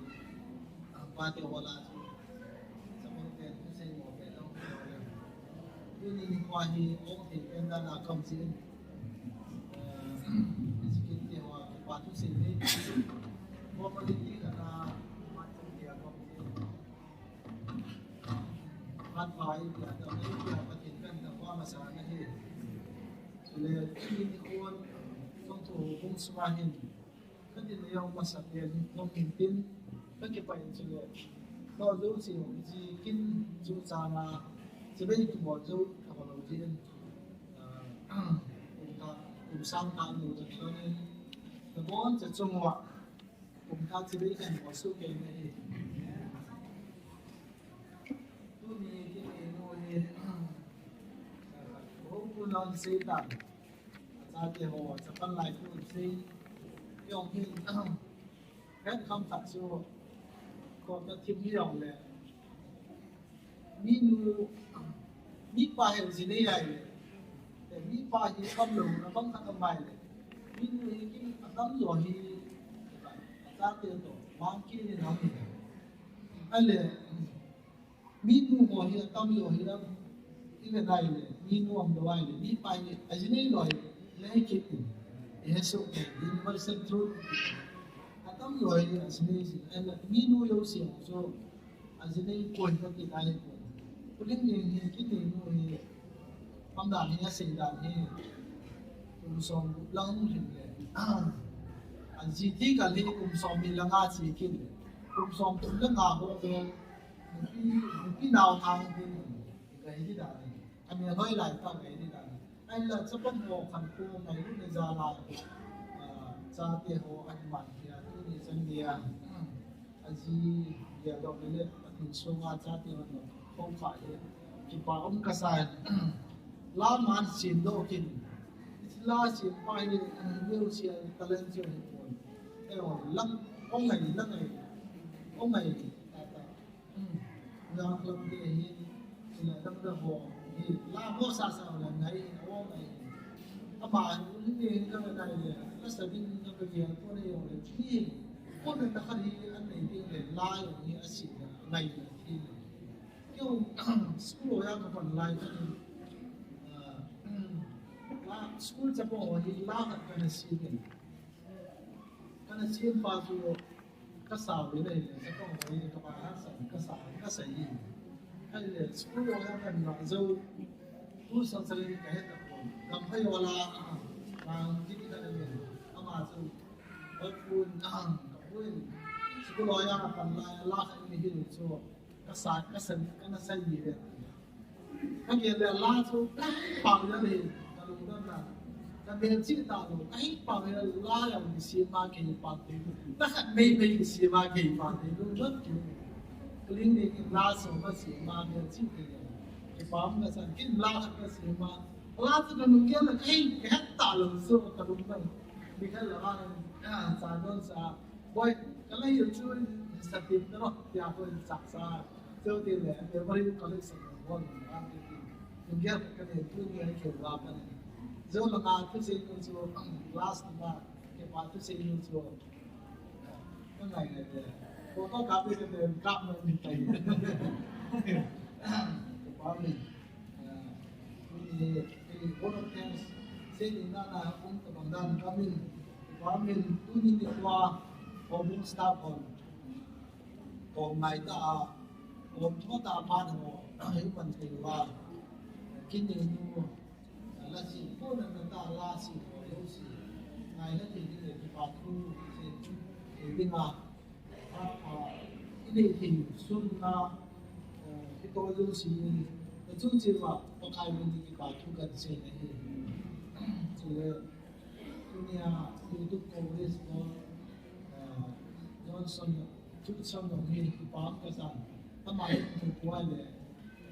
Ang pate wala su. Sa mo te ni se mo pe lo. Tuni ni kwa hi o te pen da na kam si. Sikin te wa pa tu se ni. Mo pa ni ti ka na ma tu te a kam si. Khat pa i pia ta, i pia Pathen kan ta pa masa na hi. Chule, i ni kon, tong tu hung suma hin. Ka din na yong masa pia ni kon hin tin. Ka kipa in chule. Ka zo si hung ji kin zu cha na. Chibai tu mo zo ka ba lo ji in. Kum ta, kum sang ta nu ta ni. Ka bon cha chung wa. Kum khat chibai kan mo su ke na hi. Tuni kini nu hi. Ho ku non Satan. Acha te ho, cha pan lai ku sei. Yong hi. Kan kham khat su. Ko ta thim hi yong le. Minu, mipa hi ajinei ahile. Mipa hi atamlou, abang khat amai le. Minu hi ki atamjo hi, achate toh, mang kit in aum hi. Ahile, minu ho hi atamjo hi aum, i ve nai le, minu aumlou ahile, mipa hi ajinei lou hi, le hi kit in. Ihesoh, universal truth. Atamjo hi ajinei si, ahile, minu jouse ho chu, Ajinei poi kati nai poi. Kuling ni hi kini nu hi. Pam dan hi asei dan hi. Kum som lang hung hin le. Aji thi kal hi kum som ni langa chi kin le. Kum som thum langa ho ve. Nupi, nupi nao thang hin. Ka hi dan hi. Ami hoi lai ta ka hi dan hi. Ahinla chapang ho khantou ngai lut le jal a, ah, chate ho ahin man hi a, tuni chan gei a, aji geldoh le le, Pathen sunga chate ho khoukhah hi, kipa um kasa in. La man semdoh kin, la sem pa hi, ah, musical talent chu hi pon. Eiho, lang, ong ngai, lang ngai, ong ngai, ta ta. Nga lam te hi, ila lam da ho, hi, la ho sa sa la ngai, ho ngai. Ama, ni ni ka ngai le, la sa din na ka ya ko ne yo le, ni, ko na ta khan hi, an nei ding le, la yo ni a si na, ngai le, hi le. Kyo, school ya ka pan lai ka ni, ah, la, school cha po hi, la ka na si ne. Kana sem pa chu ka sao le le, ka tong le, ka pa ha sa, ka sa, ka sa hi. Ahile, school ho ya kan na zo, tu sang sa le ka he ta ko. Kam phai wala, ah, ang ti ka le, ama chu, ot pun, ah, ka pun. School ho ya kan la, la ka ni hi chu. Ka sa, ka sa, ka na sa ni le. Ka gel le la chu, ka pang le le, ka lungdon na. Ka bel chi ta lo, ka hi pang le la ya ni si ma ke pa te. Ta khat mei mei ni si ma ke pa te, lungdon ki. Kling ni ki la so ma si ma bel chi te. Ki pam ka san, kin la ka si ma. La chu ka lung gel le, ka hi, ka het ta lo so ka lungdon. Ni ka la, ah, sa don sa. Boy, ka la hi chu sa ti ta lo, ya ko sa sa. Chu ti le, memory collection bol ni, a ti ti. Lungya ka ne tu ni ai ke wa pa ni. Zo la ka tu se nu chu, last ma, ke pa tu se nu chu. Ka ngai ngai te. Ko ko ka pe ke te, ka ma ni tai. Ke pa ni. Ah, tu ni, ke ni ko no thanks. Se ni na na, um, ka bang dan ka min. Ka min, tu ni ni kwa, ko bung staff on. Ko ngai ta a, ko tho ta a phat ho, hi pan thei uva. Kini nu, la si ko na na ta la si ko lo si. Ngai na thei ni le kipa thu, se, thei ding a. Phat a, i nei thei sun na, eh, hi to lo si. Na chu chi va, Pakai min ni kipa thu kan sei na hi. Chule, Tunia, YouTube Congress ko, ah, Johnson, Johnson lo ni kipam ka san. Ama ni ko le.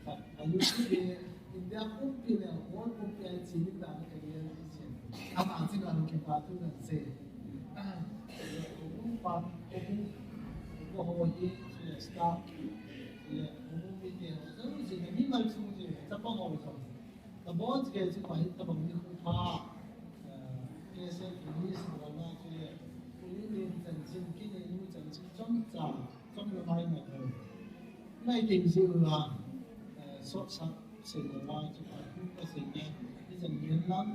Ka YouTube India pumpi le, world pumpi ai chi ni ta ni ka ye ni chi. Ama chi na lo kipa tu na se. Ko pa, ko ko ho hi, staff. Le, ko mi te, so si ni mal su ji, ta pa ho so. Ka bon che chu pa hi tabang ni khu pha, eh, K S L English bol na chu le, Nin chanchin, kinin chanchin chomcha, chomcha mai mai. Nai tin si ula, eh, sot sa, sen la mai, chu pa, pa sen ne, ni chan yin lam,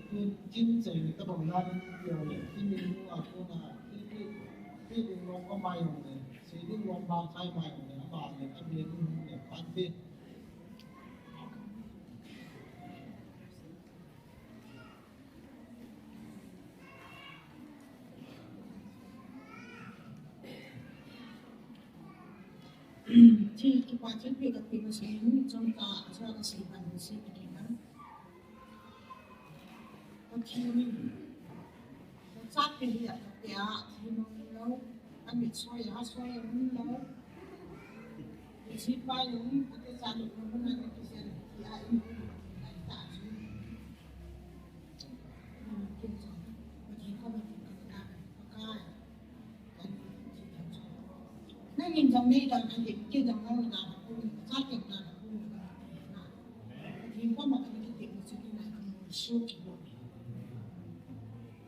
tu chin chai ni ta bang lan, yo le, kinin nu a ko na, ki, ki, kinin lo ko mai yo le, si ni lo ba kai mai yo le, ba le, a bi nu le, pa ti. Thil kipa thilpeh kape masang in, chomcha, chomcha kasei pan in sei kati na. Pathen in, kachate hi a, kape a, thil mong lou, amit soi a, soi a, um lou. Kachi pa lou, kate cha lou, mong na, kate cha lou, ki a, in, in, in, ta, chu. Nangin jong nei dan a lim, kei jong nang dan a lim, cha kei dan a lim, ka ti na. Pathen koma ka kiti na, ka mu su ki bo.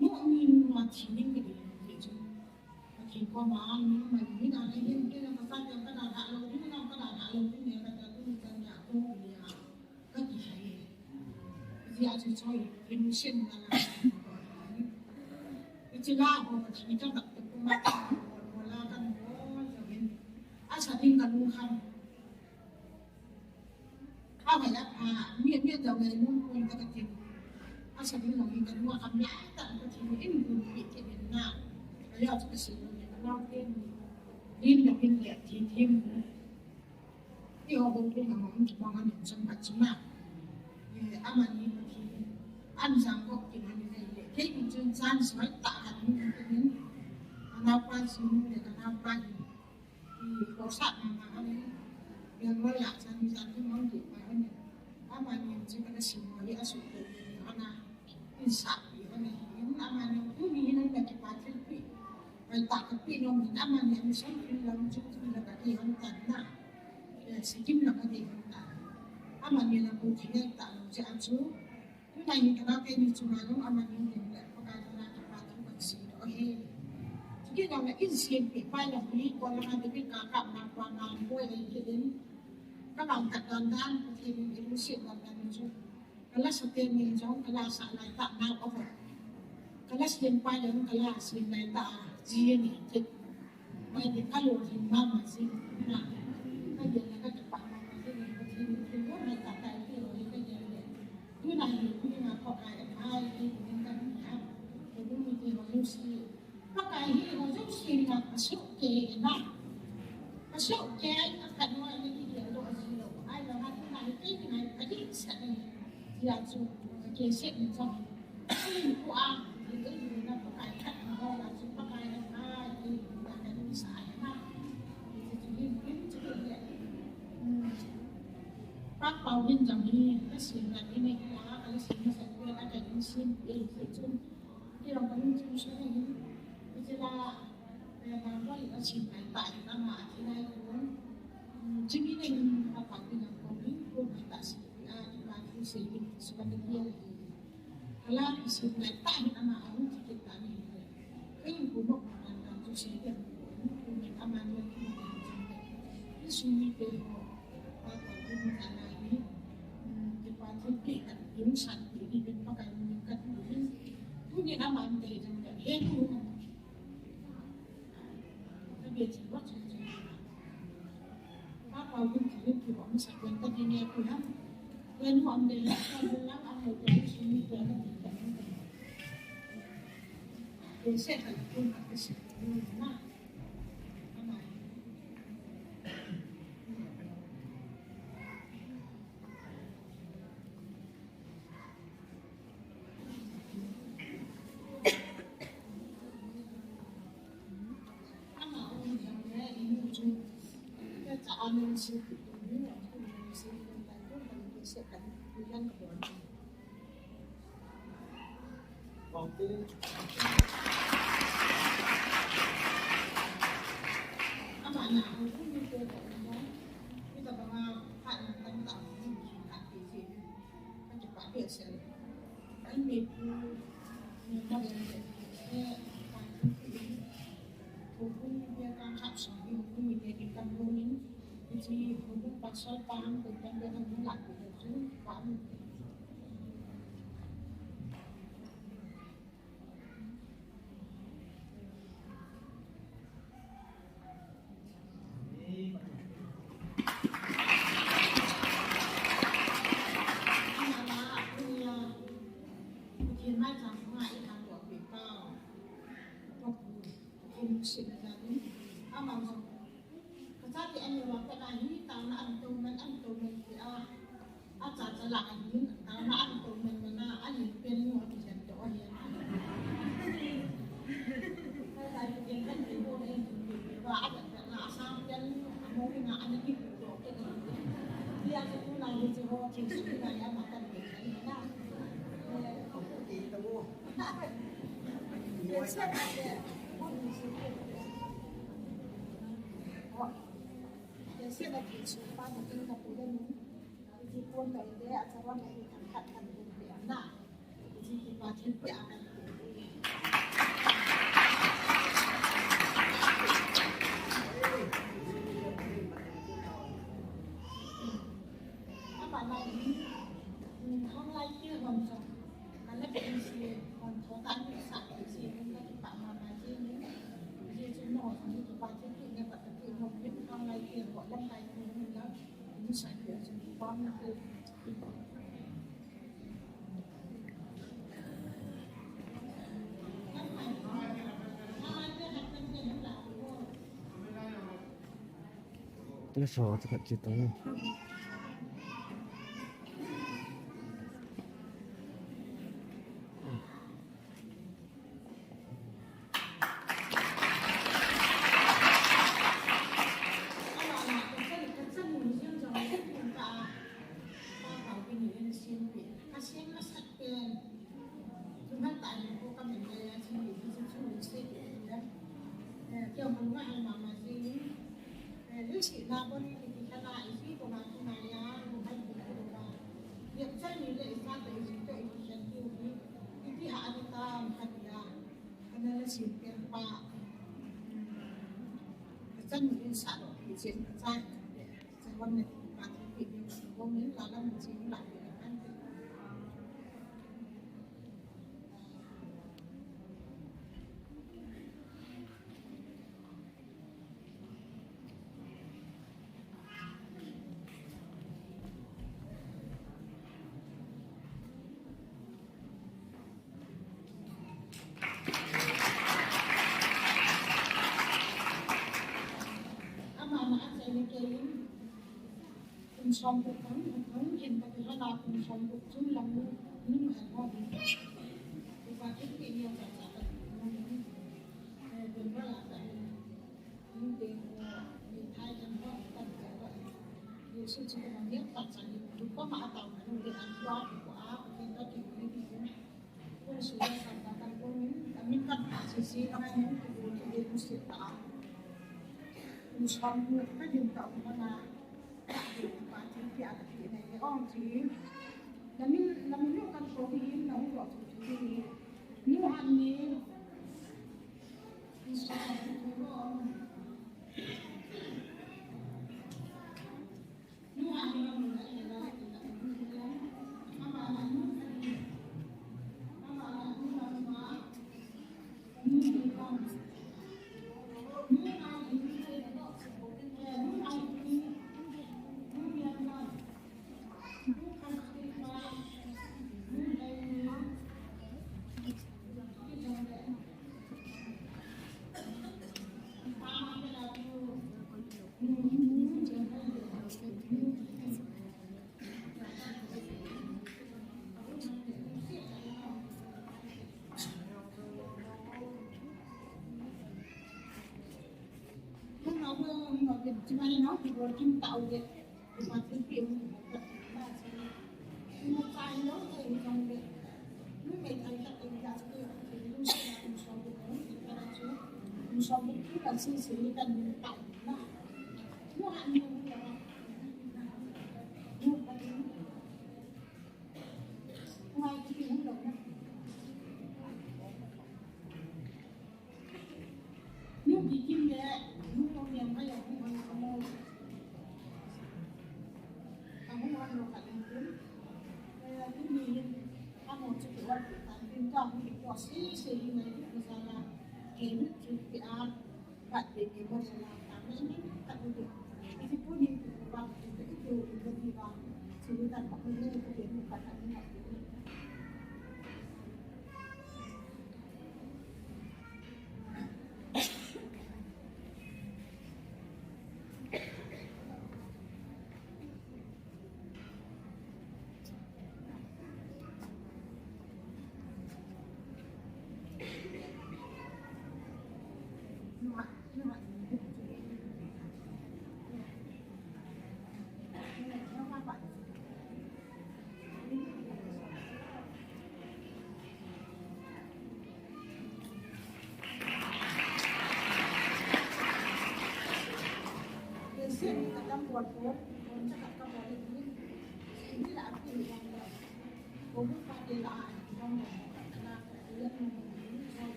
Mu mi mu ma thi ning ka di, ki chu. Pathen koma mi ma mi dan a lim, kei jong ka cha kei dan a lo, ni na ka dan a lo, ni ka ta tu ni ka nya ko ni a. Ka ti hai. Hiche a chu choi, in sin na la. Hiche la ho, thi ta bak te kuma, ho la kan ho, jong in. Asa ding ka lungkham. Ka ba ya pha, mi, mi jong in lungkham ka ti. Asa ding jong in ka lungkham la, ta ka ti in bu mi ti in na. Ka ya chu ka sin ni ka la te ni. Din la bin le ti ti. Eiho hung tung a hung kibang a min chun khat chun a. Eh, amani Pathen in an jang kop kin a min nei le. Kei min chun chance hoitah khat min kin in. Ka naopa chun le ka naopa hi. I ko sa ma ma a le. Yang lo la chan chan kin hung ki pa a le. Amani chun ka na sim mo le a su ko le a na. Insah pi hon ahi, amani tuni hin hon kipah thilpeh. Hoitah kapeh nom in amani mission field lang chu tuni la kadei hon tan na. Eh, Sikkim la kadei hon tan. Amani la bu thei tah lou jeh a chu. Tuna hin kana kei ni chunga jong amani hin le Pakai chunga kipah thu kasei doh ahi. Chukit jong le insung pi pai la pi ko la ka dei ka ka ma pa ma ko ahi kit in. Ka bang kat dan dan, Pathen in lungset dan dan chu. Ka la sa te ni jong, ka la sa lai tah nau a vo. Ka la sem pa jong, ka la sem lai tah a, ji ni ti. Mai ni ka lo ri mama ji na. Ka jen na ka tu pa mama ji ni, ka ji ni ti lo na ta ta ti lo ni ka jen ni. Tu na ni, tu na ko ka ya ka ni ni ka ni ha. Ko ni ti lo ni si. Pakai hi ho jouse dinga ka soh kei na. Ka soh kei a ka noia ni kigel doh jilou. Ahivanga tuna hi kei dinga hi ka ding sah ahi. Hijeh chun ka kei seh ni chang. Ka lim pu a, ni kei dinga Pakai khat na ho la chu Pakai na ka kei dinga ka ding sah ahi na. Hichu hi, hichu hi. Hmm. Pa Pau hin jong hi, ka sim la ni ni ka, ka sim na sa ni ka ding sim, eh, hichu. Kei jong ka lungthim sung ahin, hiche la, eh, nangho in asim nai tah in ama athi nai kon. Hmm, chumi neng in pa Pau in jong kon in, kon nai tah seh, ah, kipa thu sei in, sukan in hial ahi. Hala kisim nai tah in ama ahung thi kit tah in ahi. Kei in kon mok ma dan dan chu sei in kon, kon in ama ni kon in jong. Ni sumi te ho, pa Pau in jong ana ni, hmm, kipa thu kei kan in san kei ni pen Pakai min in kan in. Tuni in ama in te jong kan he tu. Ka be thi ba chu chu. Pa Pau in thi in thi ba masa kan ka ding e ku ham. Len hu am de la ka bu lang am lo ka bu sumi ka ka ding ka ding ka. Ke se ka ku ma ka se ku ma. Ama. Song hi hung mi te kin kan lo min, hiche hung pasal pa hung kan kan kan hung la ko chu pa mi. Ama la, Pathen mai chang sunga i kan lo pi pa. Pathen lungsetna jal in, ama jong, ka chate aneo a pat a hi, taona aum tou man, aum tou man tia, acha cha la ahin, taona aum tou man man a, ahin pen nu akihen toh ahi. Ka chate pen kan pen nu ahin pen pen va, acha cha la, asang pen nu, amo ina, ana kipu toh, tia ka tu na hi chu ho, chu chu na ya ma kan pen na. Ama lai hi, um, hang lai tia hon chang. Ka la pen si, hon tho ta ni sa pen si, hon la kipa ma ma ji ni. Ji chu no, ni kipa ji ki ne pa ta ki no, ni hang lai tia ho, lam lai tia hon la, ni sa tia chu kipa ma tia. Teka so, teka chitong. Lunghang tah in ko ka min lai a, chun mi hi chu chu lungset in la. Eh, kei hon lunghang mama jing in. Eh, lungsetna bon kiti khat a, i hi ko ma ko ma ya, lunghang kiti ko ma. Yep, chai ni le i sa te i ji to i ki khen tu hi. Iti ha ani ta, khat ya. Ana la sin pen pa. Ka chan ni sa lo, i sin ka chan. Sa wan na ti pa ti pi ni ko min la la min sin la ni la kan ti. Ama ma a chai ni kei in. Kum som gup hung, hung hin ka ti lana kum som gup chu lam nu, nu han ho ding. Upa kit ni ni cha cha ka nu ni. Eh, dun ba la ta ni. Ni de ho, ni thai kan ho, kan de ho. Yesu chu ka ni pa cha ni. Lu pa ma ta ni de an tua ki ko a, ki ka ki ni ki. Kun suya kan ta kan kun min, kan min kan ta si si kan min ki kun ki kun si ta. Kun som nu ka din ta kun na. Ka din pa ti ti a ka ti nei nei ong ti. Na min, na min lu kan ko ki na hu lo tu ti ni. Ni han ni. Kun som nu ko. Nu Kikim le, nu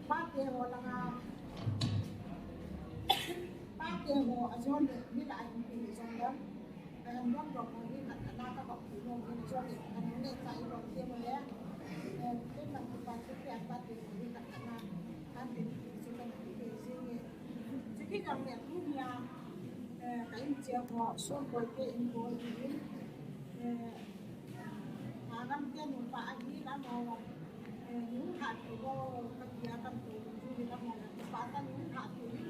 Pate ho langa, pate ho ajon le, mi la ahin pi ni jong le, ahin dong dong ho hi khat khat na ka bak pi lo, mi jong le, kan ne chai lo te mo le, eh, pen bang tu pa tu pe an pate ho hi khat khat na, kan pi ni su kan pi pe jing e. Chu ki jong le, tu nia, eh, ka in chia ho, so koi ke in ko in, eh, Anam te nupa ahi la mo, eh, nu ha tu bo, ka dia kan tu, tu ni la mo, pa ta nu ha tu ni.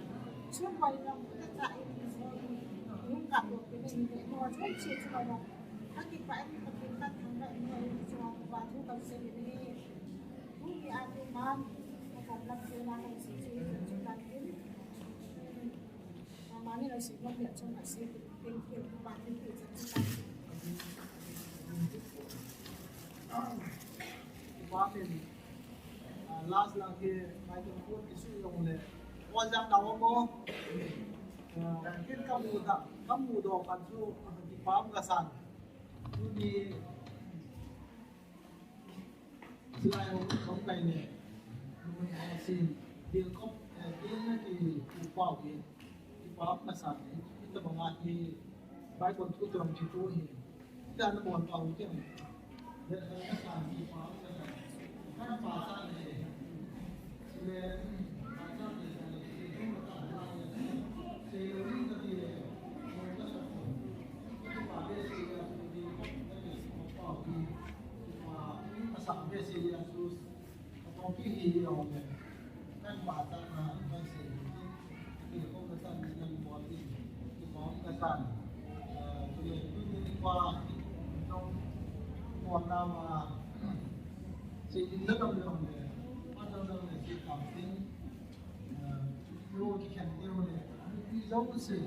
Sun bai la, ta ta in ni mo, nu ka tu ni ni mo, sun chi tu mo. Ka ki pa ni pa ki ka thang ka ni mo, ni mo, pa tu ka se ni. Tu ni a tu man, ka ka la se na ka se se ka tu ka ni. Last lang ke, mai tu ko ti su yong le. Wa jang da wa mo. Kin ka mu da, ka mu do kan su, ki pam ka san. Tu ni Silai hung, hung kai ne. Nui a sin, bil kop, eh, bil na ki, ki pau ki, ki pau ka sa ki, kita banga ki, bai kon tu tuang ki tu hi. Kita na bon pau ki. Ya, ka sa ki pau ka sa. Ka pa sa ne. Sile, pa sa ne, sile, sile, sile, sile, sile, sile, sile, sile, sile, sile, sile, sile, Asam besi ya sus. Kong pi hi yong le. Kan ba ta na kan se. Ki ko ka tan nan bo ti. Ki ko ka tan. Tu le tu ni kwa. Tong ko na ma. Se din na kam yong le. Ma tong tong le si kam tin. Lo ki kan de le. Ki lo se.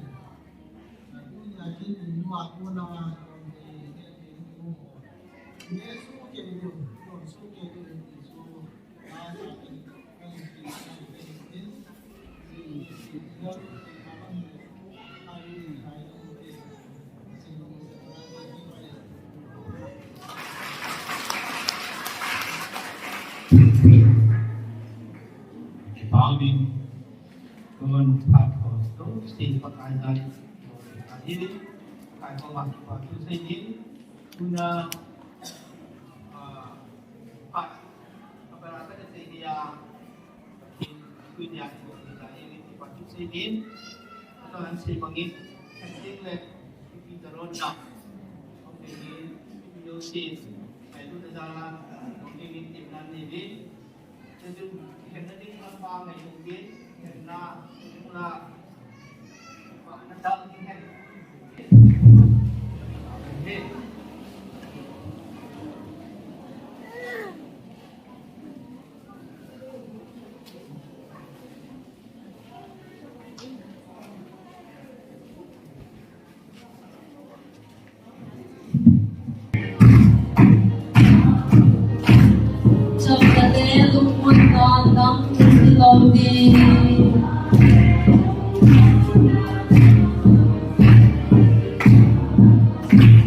Tu ni a kin ni ma ko na. Kipau ding, kon phat ko, to, si pakai dai, ko, ahi, kai ko ma kipau tu sei ding, tuna, ah, phat, kapara ka sei dia, Kunia, kunia, ini patu sinin, atau an sei bangin, kasing le, kita ronda. Okay, ini, ini sin, itu dah jalan, okay, ini tim nan ini. Itu, kita di apa ngai mungkin, kita, kita, kita, kita,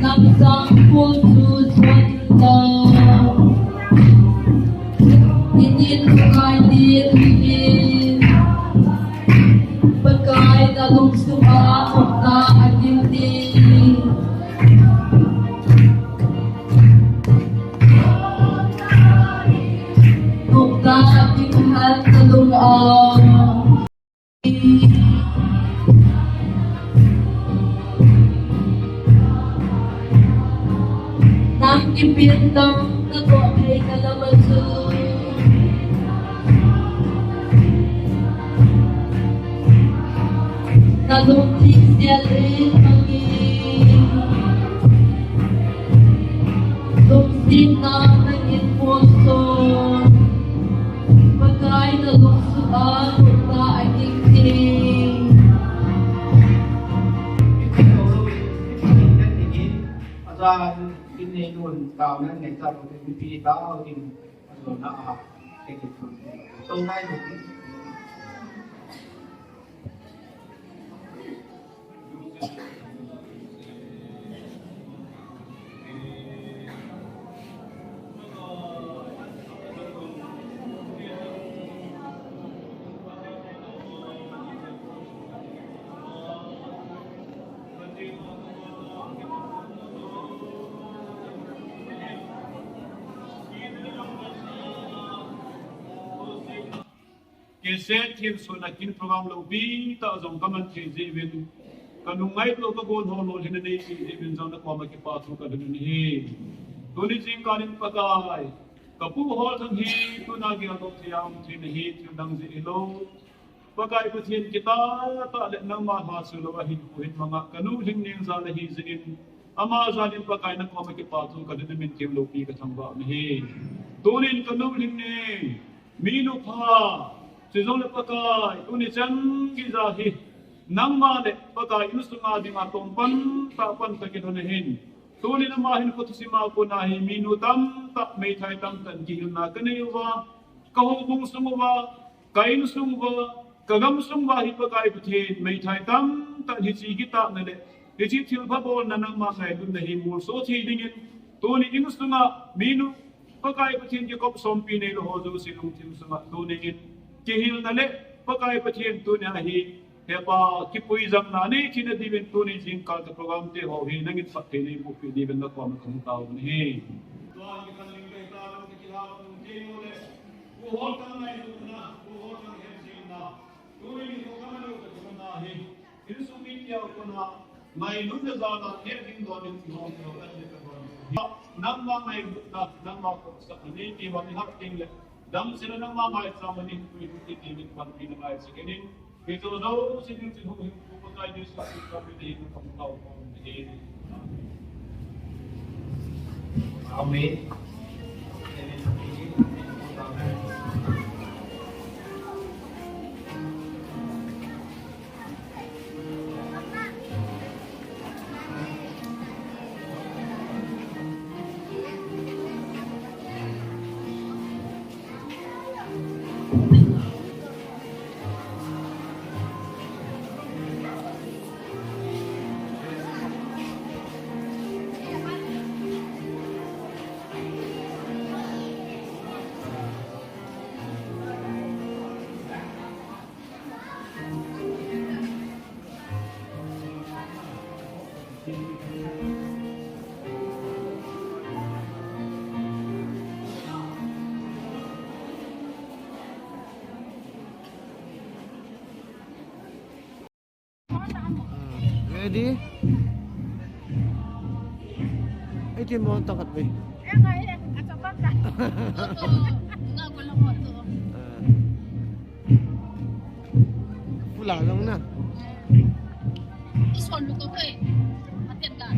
Lamsang pul chu suan ta. Nitin Pakai ni tuin. Pakai na lungsunga um ta. Tin dang ka toh thei na lam a chu. Na lungthim zel in angin. Lungsetna nangin puang son. Pakai na lungsuh a nopna a ging thei. Ajan in nei nun tao nan nei tao, mipi tao in ajo na a, te ki tun. Tong nai nun. Kei set thil suna kin program loupi tah jong ka man thei jeh uvin, ka nungngaito ka gon ho lolhinna nei peh jeh uvin jong na koma kipa thu ka don ahi. Tuni jingkah in Pakai, ka pu Holthang hi tuna geldoh thei a um thei nahi, thil dang jeh hilou. Pakai Pathen, kitah tah le nangma lhasuh lou a hinkho hin manga ka nu Lhingneng jal ahi jeh in, ama jal in Pakai na koma kipa thu ka don ahi, min thim loupi ka thangvah u ahi. Tunin ka nu Lhingneng, minu pha, chujongle Pakai, tuni chan geiya hi, nangma le Pakai insunga dinga tongpan tah pan ka kilhon ahin. Tunin ama hinkho thusim a kona hi minu tamtah, meithai tamtah in kihilna ka nei uva, ka houbung sung uva, ka insung uva, ka gamsung uva hi Pakai Pathen, meithai tamtah in hiche kitahna le hiche thilpha bolna nangma ngailutna hi molso thei dingin, tuni insunga minu Pakai Pathen kikop sompi neilou ho jouse lungthim sunga tuni in kihilna le Pakai Pathen tunia hi hepa kipui jangna nei theina diuvin tuni jingkah ka program te ho hi nangin phatthei neiboh peh diuvin na koma ka hung tao u ahi. Tua hi ka ling pe ta, ka kila pu te ho le, pu Holthang ngailutna, pu Holthang hemjilna, tuni nikho ka man u ka thumna hi, insung mite a kona ngailutna jal a hiding donin i hung tao u ahi. Nangma ngailutna, nangma khopsahna nei peh uva i hat teng le, damsel a nangma maicham a nei pui u ti ti min panpina ngai sah in. Hiche jouse ding chun hung hing pu Pakai Jesu Christa min in ka hung tao u ahi. Amen. Ready? Iti mo takat be. Ah. Pula lang na. Ison luto ko eh. Atin ka.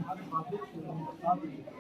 Happy birthday to you.